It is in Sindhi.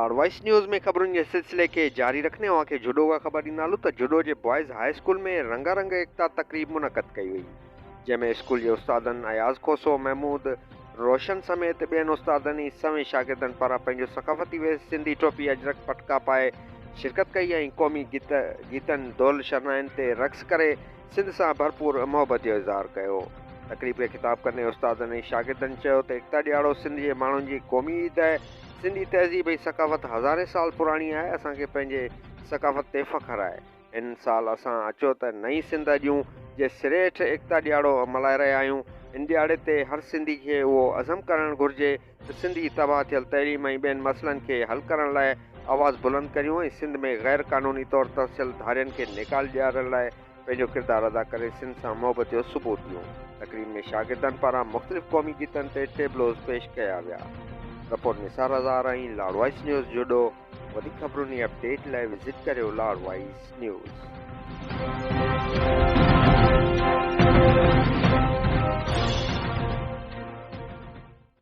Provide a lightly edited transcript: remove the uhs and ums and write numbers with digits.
لاڙ وائس نيوز ۾ خبرن جي سلسلي کي جاري رکندي اوهان کي جهڏو کان خبر ڏيندا هلون ته جهڏو جي بوائز هاء اسڪول ۾ رنگا رنگ ايڪتا تقريب منعقد ڪئي وئي جنهن ۾ اسڪول جي استادن اياز کوسو، محمود روشن سميت ٻين استادن ۽ سوين شاگردن پاران پنهنجو ثقافتي ويس سنڌي ٽوپي اجرڪ پٽڪا پائي شرڪت ڪئي ۽ قومي گيت گيتن دهل شرنائين تي رقص ڪري سنڌ سان ڀرپور محبت جو اظهار ڪيو. تقريب کي خطاب ڪندي استادن ۽ شاگردن چيو ته ايڪتا ڏهاڙو سنڌ جي ماڻهن جي قومي عيد آهي، سنڌي تهذيب ۽ ثقافت هزارين سال پراڻي آهي، اسان کي پنهنجي ثقافت تي فخر آهي. هن سال اسان اچو ته نئين سنڌ اڄون جي سري هيٺ ايڪتا ڏهاڙو ملهائي رهيا آهيون. ان ڏهاڙي تي هر سنڌي کي اهو عزم ڪرڻ گهرجي ته سنڌ جي تباهه ٿيل تعليم ۽ ٻين مسئلن کي حل ڪرڻ لاء آواز بلند ڪريون ۽ سنڌ ۾ غير قانوني طور ترسيل ڌارين کي نيڪال ڏيارڻ لاء پنهنجو ڪردار ادا ڪري سنڌ سان محبت جو ثبوت ڏيون. تقريب ۾ شاگردن پاران مختلف قومي گيتن تي ٽيبلوز پيش ڪيا ويا. رپورٽ نثار هزار ۽ لاڙ وائس نيوز جهڏو. وڌيڪ خبرن ۽ اپڊيٽ لاء وزٽ ڪريو لاڙ وائس نيوز.